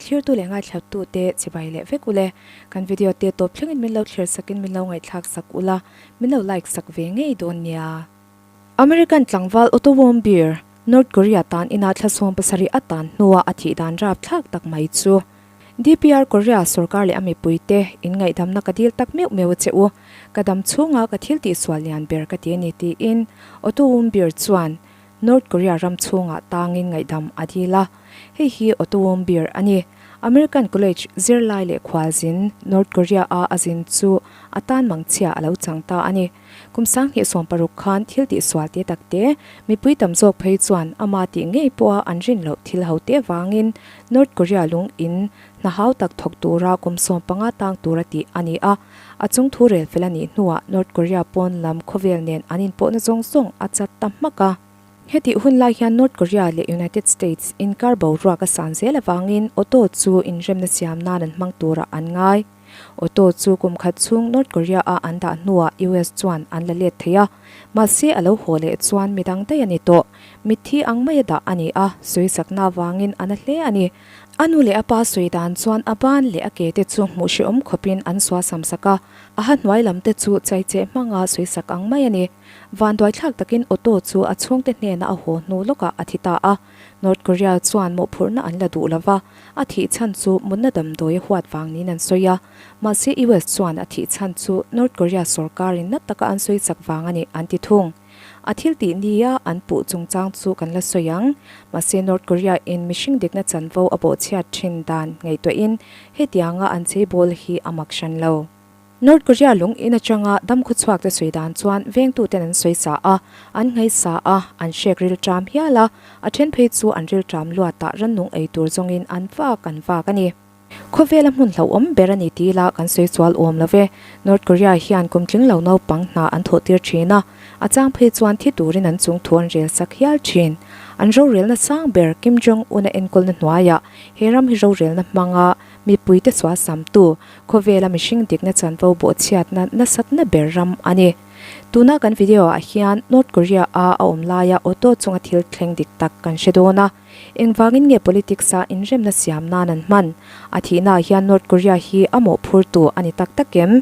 thlirtu leh ngaithlatu te chibai leh vek ule. Kan video te tawp thlengin min lo thlir sakin min lo ngaihthlak sak ula, min lo like sak ve ngei dawn nia. American tlangval Otto Warmbier, North Korea tan ina thla 70 a tan hnua a thih dan rapthlak tak mai chu. DPR Korea sorkar leh a mipuite in ngaihdamna ka dil tak meuh meuh a che u. Ka dam chhunga ka thil tihsual lian ber ka ti a ni tiin Otto Warmbier chuan North Korea ram chhungah tangin ngaihdam a dil a, hei hi Otto Warmbier a ni. American College zirlai leh khualzin North Korea-a a zin chu a tan mangchhia a lo chang ta a ni. Kum 2016 khan thil tihsual te tak te, mipui tam zawk phei chuan ama tih ngei pawha an rin loh thil ho te vangin North Korea lung in hna hau tak thawk tura kum 15 tang tura tih a ni a. A chung thu rel fel a nih hnuah North Korea pawn lam khawvel nen an inpawhna zawng zawng a chat ta hmak a. Hetih hun lai hian North Korea leh United States inkar boruak a san zel avangin Otto chu inremna siam nan an hmang turah an ngai. Otto chu kum khat chhung North Korea a an dah hnuah US chuan an la let thei a. Mahse a lo haw leh chuan midang daih a ni tawh. Mitthi ang maia dah a ni a, sawisakna avangin a na hle a ni. A nu leh a pa sawi dan chuan a ban leh a ke te chu hmuh hrehawm khawpin an sua sam sak a, a ha hnuai lam te chu chaicheh hmanga sawi sak ang mai a ni. Vanduaithlak takin Otto chu a chhungte hnena a haw hnu lawkah a thi ta a. North Korea chuan mawhphurhna an la duh lo va, a thih chhan chu mutna damdawi a huat vang niin an sawi a. Mahse US chuan a thih chhan chu North Korea sorkarin na taka an sawi chak vang a ni an ti thung. A thil tih nia an puh chungchang chu kan la sawi ang. Mahse North Korea in mihring dikna chanvo a bawhchhiat thin dan ngaihtuahin hetianga an cheibawl hi a mak hran lo. North Korea lung in atanga dam khawchhuak te sawi dan chuan vengtuten an sawi sa a, an nghei sa a, an hrek rilṭam hial a, a then phei chu an rilṭam luatah rannung ei tur zawngin an vak an vak a ni. Khawvela hmun hlauhawm ber a ni tih ila kan sawi sual awm lo ve. North Korea hian kum tling lo naupang hna an thawh tir thin a, a chang phei chuan thi turin an chung thu an rel sak hial thin. An rorelna sang ber Kim Jong Un a enkawlna hnuaiah he ram hi rorelna hmanga mipuite sual samtu, khawvela mihring dikna chanvo bawhchhiatna nasatna ber ram a ni. Tuna kan video ah hian North Korea a a awm laia auto chunga thil thleng dik tak kan hre dawn a. Engvangin nge politics a inremna siam nan an hman? A thihnaah hian North Korea hi a mawhphurtu a ni tak tak em?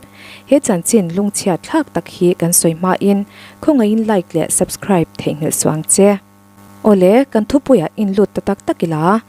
He chanchin lungchhiat thlak tak hi kan sawi hmain khawngaihin like leh subscribe theihnghilh suh ang che. Awle, kan thupuiah inlut ta tak tak ila.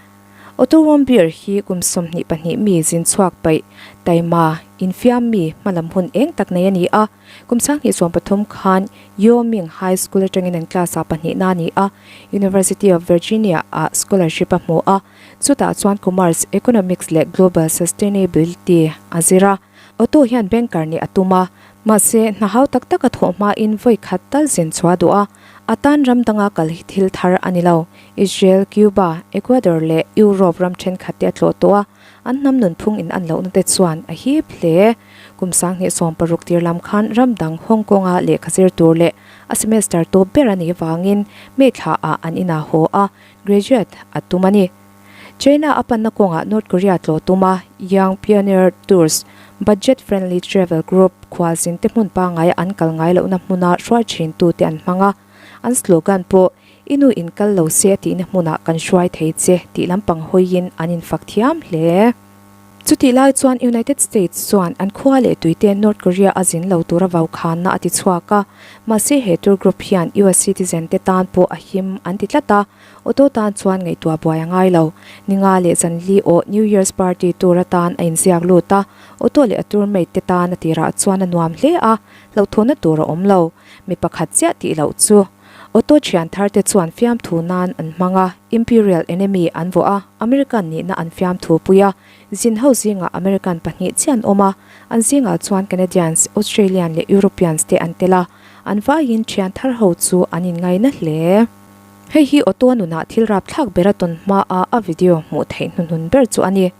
Otto Warmbier hi kum 22 mi zin chhuak paih, taima, infiam mi, hmalam hun eng tak nei a ni a. Kum 2013 khan Wyoming High School atangin an class ah pahnihna a ni a, University of Virginia ah scholarship a hmu a, chutah chuan Commerce, Economics leh Global Sustainability a zir a. Otto hian banker nih a tum a, mahse hna hau tak tak a thawh hmain vawi khat tal zin chhuah a duh a, a tan ram danga kal hi thil thar a ni lo. Israel, Cuba, Ecuador leh Europe ram thenkhat te a tlawh tawh a, an hnam nunphung in an lohna te chuan a hip hle. Kum 2016 tir lam khan ram dang Hong Kong a lehkha zir tur leh a semester tawp ber a nih vangin May thla ah an inah haw a, graduate a tum a ni. China a panna kawngah North Korea tlawh tum a, Young Pioneer Tours, budget friendly travel group, khualzin te hmun pangngaia an kal ngai lohna hmuna hruai thin tute an hmang a, an slogan pawh I nu in kal lo se a tihna hmunah kan hruai thei che tih lampang hawiin an infak thiam hle. Chutih lai chuan United States chuan an khua leh tuite North Korea a zin lo tura vaukhanna a ti chhuak a, mahse he tour group hian US citizen te tan pawh a him an ti tlat a, Otto tan chuan ngaihtuah buai a ngai lo. Ninga leh zanli awh New Year's party tour atan a inziak lut a, Otto leh a tour mate te tan a tirah chuan a nuam hle a, hlauhthawnna tur a awm lo. Mi pakhat chiah tih loh chu. Otto thian thar te chuan fiamthu nan an hmang a, Imperial Enemy an vuah a, American nihna an fiamthu pui a, zin ho zingah American pahnih chiah an awm a, an zingah chuan Canadians, Australian leh Europeans te an tel a, an vaiin thian thar ho chu an inngaina hle. Hei hi Otto nunah thil rapthlak ber a tawn hmaa a video hmuh theih hnuhnun ber chu a ni.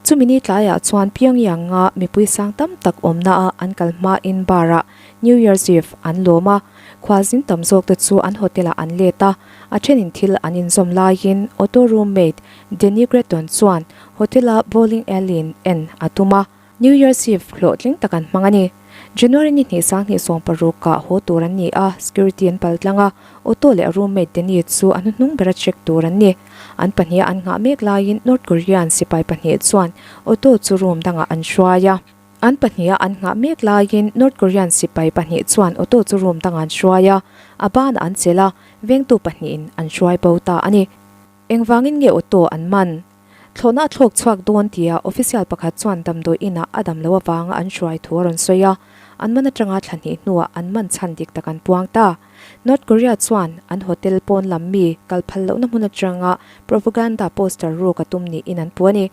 Chumi ni tlaiah chuan Pyongyang-a mipui sang tam tak awmnaah an kal hmain bar-ah New Year's Eve an lawm a, khualzin tam zawk te chu an hotel-ah an let a, a thenin thil an inzawm laiin Otto roommate Danny Gretton chuan hotel-a bowling alley-in en a tum a. New Year's Eve hlawhtling tak an hmang a ni. January ni hnih 20 16 ah haw tur an ni a, security an pal tlang a, Otto leh a roommate Danny chu a hnuhnung bera check tur an ni. An pahniha an nghah mek laiin North Korean sipai pahnih chuan Otto chu room dangah an hruai a. An pahniha an nghah mek laiin North Korean sipai pahnih chuan Otto chu room dangah an hruai a, a banah an chelh a, vengtu pahnihin an hruai bo ta a ni. Engvangin nge Otto an man? Thlawhna a thlawk chhuak dawn tia official pakhat chuan damdawi inah a dam loh avanga an hruai thu a rawn sawi a, an man atanga thla hnih hnuah an man chhan dik tak an puang ta. North Korea chuan an hotel pawn lam mi kal phal lohna hmun atanga propaganda poster ruk a tum niin an puh a ni.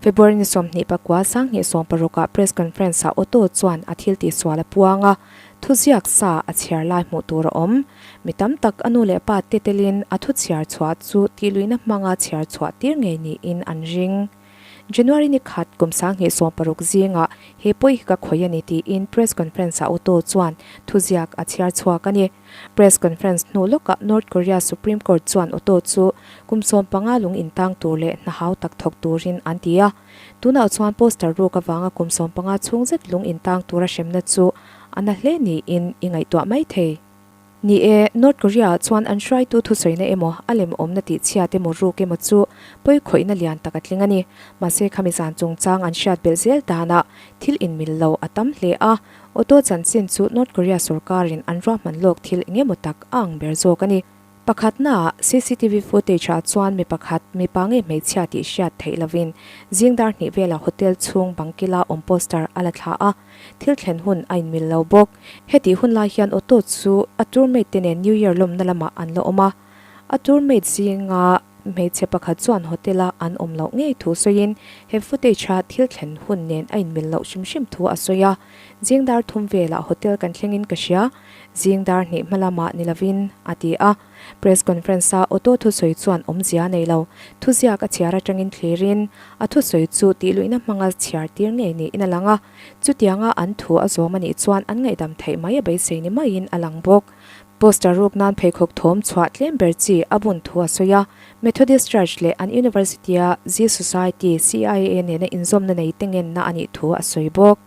February ni 29 2016 ah press conference ah Otto chuan a thil tihsual a puang a, thuziak sa a chhiar lai hmuh tur a awm. Mi tam tak a nu leh pa te telin a thu chhiar chhuah chu tihluihna hmanga chhiar chhuah tir ngei niin an ring. January ni khat kum 2016 zingah he pawi hi ka khawih a ni tiin press conference ah Otto chuan thuziak a chhiar chhuak a ni. Press conference hnu lawkah North Korea Supreme Court chuan Otto chu kum 15 lung intang tur leh hna hau tak thawk turin an ti a. Tunah chuan poster ruk avanga kum 15 chhung zet lung intang tura hremna chu a na hle niin i ngaihtuah mai thei. Ni e, North Korea-ah chuan an hruaitu thusawiina emaw, a lem awmna tih chhiat emaw ruk emaw chu pawi khawihna lian tak a tling a ni. Mahse khami zan chungchang an hriat belh zel danah thil inmil lo a tam hle a, Otto chanchin chu North Korea sorkarin an ruahman lawk thil eng emaw tak a ang ber zawk a ni. Pakhatnaah cctv footage-ah chuan mi pakhat, mipa nge hmeichhia tih hriat theih lovin zing dar hnih velah hotel chhung bangkila awm poster a la thla a, thil thlen hun a inmil lo bawk. Hetih hun lai hian Otto chu a tourmate te nen New Year lawmna lamah an la awm a. A tourmate zinga hmeichhe pakhat chuan hotel-a an awm loh ngei thu sawiin he footage-a thil thlen hun nen a inmil loh hrim hrim thu a sawi a. Zing dar thum velah hotel kan thlengin ka hria. Zing dar hnih hma lamah ni lovin, a ti a. Press conference-a Otto thusawi chuan awmzia a nei lo. Thuziak a chhiar atangin thlirin a thusawi chu tihluihna hmanga chhiar tir ngei niin a lang a. Chutianga an thu a zawm a nih chuan an ngaihdam theih mai a beisei ni maiin a lang bawk. Poster ruk nan pheikhawk thawm chhuah tlem ber chi a bun thu a sawi a. Methodist Church leh an University-a Zee Society, CIA, nena inzawmna nei te ngenna a nih thu a sawi bawk.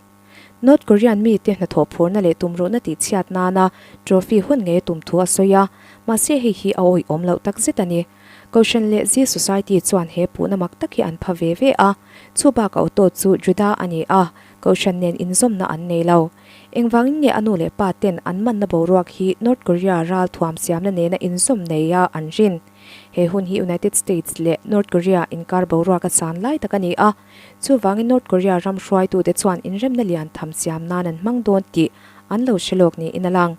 North Korean mite hnathawh phurna leh tumruhna tihchhiat nana trophy hun ngei a tum thu a sawi a, mahse hei hi a awihawm loh tak zet a ni. Kohhran leh Zee Society chuan he puhna mak tak hi an pha ve ve a, chu bakah Otto chu Juda a ni a, Kohhran nen inzawmna an nei lo. Engvangin nge a nu leh pa ten an manna boruak hi North Korea ral thuam siamna nena inzawm nei a an rin? He hun hi United States leh North Korea inkar boruak a san lai tak a ni a, Chuvangin North Korea ram hruaitute chuan inremna lian tham siam nan an hmang dawn tih an lo hre lawk niin a lang.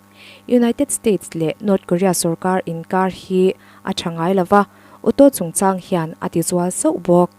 United States leh North Korea sorkar inkar hi a tha ngai lo va, Otto chungchang hian a tizual sauh bawk.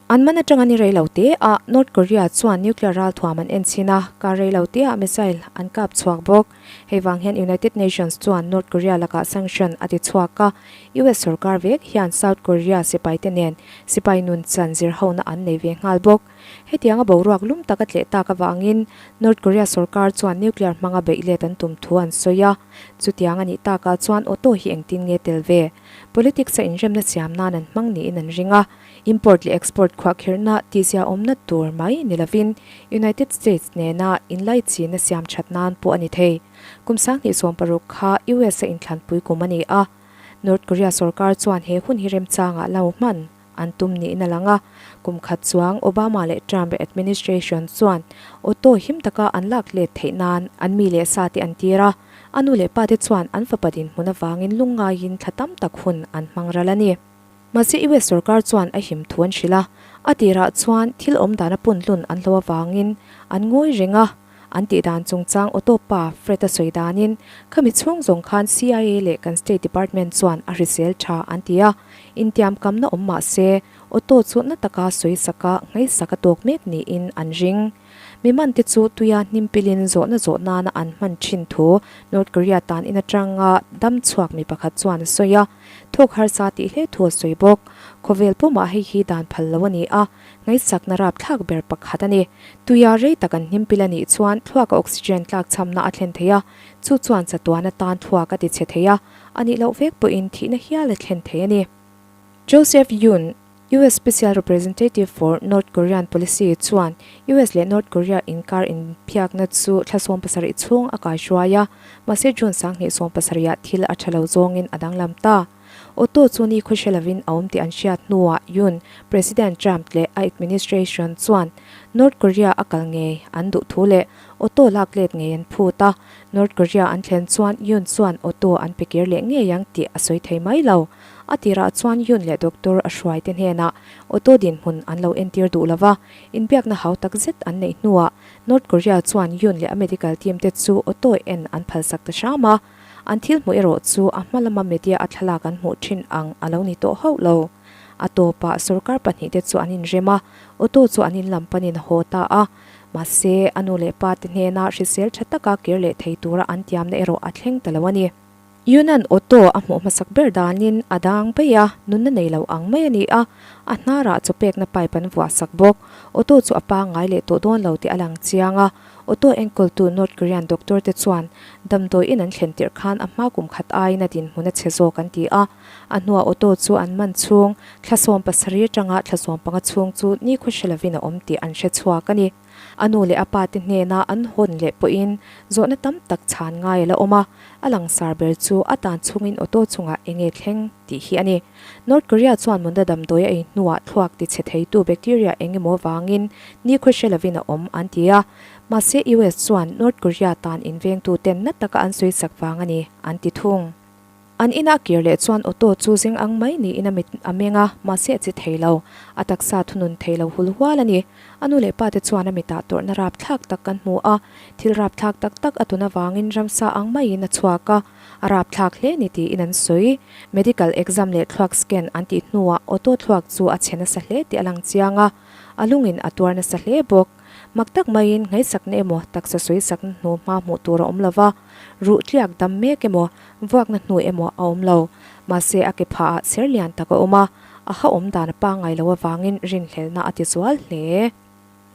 An man atanga ni rei lo te ah North Korea chuan nuclear ralthuam an enchhin a, kar rei lo te ah missile an kap chhuak bawk. Hei vang hian United Nations chuan North Korea lakah sanction a ti chhuak a, US sorkar vek hian South Korea sipaite nen sipai nun chan zirhona an nei ve nghal bawk. Hetianga boruak lum tak a tleh tak avangin North Korea sorkar chuan nuclear hmanga beih let an tum thu an sawi a. Chutiang a nih takah chuan Otto hi engtin nge tel ve? Politics a inremna siam nan an hmang niin an ring a. Import leh export khuahkhirhna tihzia awmna tur mai ni lovin United States nena inlaichina siam that nan pawh a ni thei. Kum 2016 kha US a inthlanpui kum a ni a. North Korea sorkar chuan he hun hi remchangah lo hman an tum niin a lang a. Kum khat chuang Obama leh Trump administration chuan Otto him taka an lak let theih nan an mi leh sa te an tir a. A nu leh pa te chuan an fapa dinhmun avangin lungngaiin thla tam tak hun an hmang ral a ni. Mahse US sorkar chuan a him thu an hrilh a, a tirah chuan thil awm dan a punlun an hlo avangin an ngawi reng a. An tih dan chungchang Otto pa Fred a sawi danin, Khami chhung zawng khan CIA leh kan State Department chuan a hrisel tha an ti a, intiamkamna awm mah se Otto chu na taka sawi saka ngaihsak a tawk mek niin an ring. Mi mante chu tuia hnim pilin zawhna zawh nana an hman thin thu North Korea tan in atanga dam chhuak mi pakhat chuan a sawi a, thawk harsa tih hle thu a sawi bawk. Khawvel pumah hei hi dan phal lo a ni a, ngaihsakna rapthlak ber pakhat a ni. Tuia rei tak an hnim pil a nih chuan thluaka oxygen tlakchhamna a thlen thei a, chu chuan chatuan atan thluak a tichhe thei a, a nih loh vek pawhin thihna hial a thlen thei a ni. Joseph Yun. US Special Representative for North Korean Policy chuan US leh North Korea inkar inphiakna chu thla 17 chhung a kaihruai a, mahse June 2017ah thil a tha lo zawngin a danglam ta. Otto chu ni khaw hre lovin a awm tih an hriat hnuah Yoon, President Trump leh a administration chuan North Korea a kal ngei an duh thu leh Otto lak let ngei an phut a. North Korea an thlen chuan Yoon chuan Otto an pe kir leh ngei ang tih a sawi thei mai lo. A tirah chuan Yoon leh doctor a hruai te hnenah Otto dinhmun an lo entir duh lo va, inbiakna hau tak zet an neih hnuah North Korea chuan Yoon leh a medical team te chu Otto en an phalsak ta hram a. An thil hmuh erawh chu a hma lama media a thlalak an hmuh thin ang a lo ni tawh hauh lo. A tawpah sorkar pahnihte chu an inrem a, Otto chu an in lam panin a haw ta a. Mahse, a nu leh pa te hnena hrisel tha taka kir leh thei tura an tiamna erawh a thleng ta lo a ni. Yunan Otto a hmuh hmasak ber danin a dang bai a, nunna nei lo ang mai a ni a, a hnarah chaw pekna pipe an vuah sak bawk. Otto chu a pangngai leh tawh dawn lo tih a lang chiang a, Otto enkawltu North Korean doctor te chuan damdawi in an thlen tirh khan a hma kum khat aiin a dinhmun a chhe zawk an ti a. A hnuah Otto chu an man chhung thla 70 atanga thla 15 chhung chu nikhua hre lovin a awm tih an hre chhuak a ni. A nu leh a pa te hnena an hawn leh pawhin zawhna tam tak chhan ngai a la awm a, a langsar ber chu a tan chhungin Otto chungah eng nge thleng tih hi a ni. North Korea chuan munda damdawi a ei hnuah thluak tichhe theitu bacteria eng emaw vangin nikhua hre lovin a awm an ti a. Mahse US chuan North Korea tan invengtuten na taka an sawisak vang a ni an ti thung. An ina kir leh chuan Otto chu zing ang mai niin a mit a meng a, mahse a che thei lo. A taksa thunun thei lo hul hual a ni. A nu leh pa te chuan a mitah tawrhna rapthlak tak kan hmu a, thil rapthlak tak tak a tun avangin ramsa ang maiin a chhuak a. A rapthlak hle ni tiin an sawi. Medical exam leh thluak scan an tih hnuah Otto thluak chu a chhe nasa hle tih a lang chiang a, a lungin a tuar nasa hle bawk. Mak tak maiin ngaihsakna emaw taksa sawisakna hnu hma hmuh tur a awm lo va, ruh tliak dam mek emaw vuakna hnu emaw a awm lo. Mahse a ke phahah ser lian tak a awm a, a ha awm dan a pangngai lo avangin rinhlelhna a ti zual hle.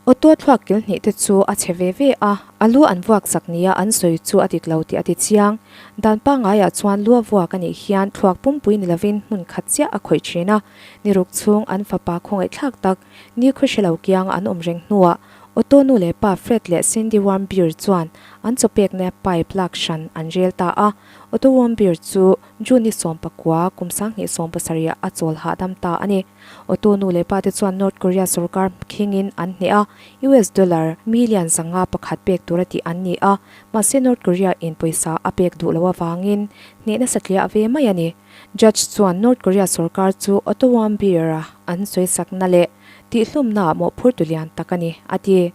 Otto thluak kil hnih te chu a chhe ve ve a, a lu an vuak sak nia an sawi chu a dik lo tih a ti chiang. Dan pangaiah chuan lu a vuak a nih hian thluak pumpui ni lovin hmun khat chiah a khawih thin a, ni ruk chhung an fapa khawngaihthlak tak ni khaw hre lo kianga an awm reng hnuah Otto nu leh pa Fred leh Cindy Warmbier chuan an chaw pekna pipe lak hran an rel ta a. Otto Warmbier chu June ni 19 kum 2017 ah a chawl hahdam ta a ni. Otto nu leh pa te chuan North Korea sorkar khingin an hneh a, US dollar million 501 pek tura tih an ni a, mahse North Korea in pawisa a pek duh loh avangin hnehna satliah ve mai a ni. Judge chuan North Korea sorkar chu Otto Warmbier-a an sawisakna leh tihhlumnaah mawhphurtu lian tak a ni, a ti.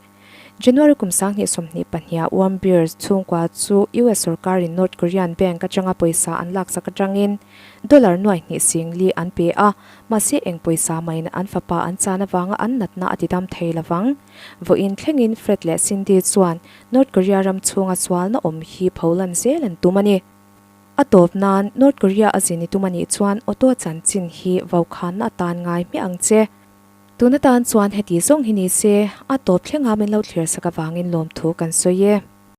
January kum 2022ah Warmbier chhungkua chu US sorkarin North Korean bank atanga pawisa an laksak atangin dollar 2,040 an pe a, mahse eng pawisa mahin an fapa an chan avanga an natna a tidam thei lovang. Vawiin thlengin Fred leh Cindy chuan North Korea ram chhunga sualna awm hi pholan zel an tum a ni. A tawp nan North Korea a zin i tum a nih chuan Otto chanchin hi vaukhana atan ngai hmiah ang che. Tun atan chuan heti zawng hi ni se, a tawp thlenga min lo thlir sak avangin lawmthu kan sawi e.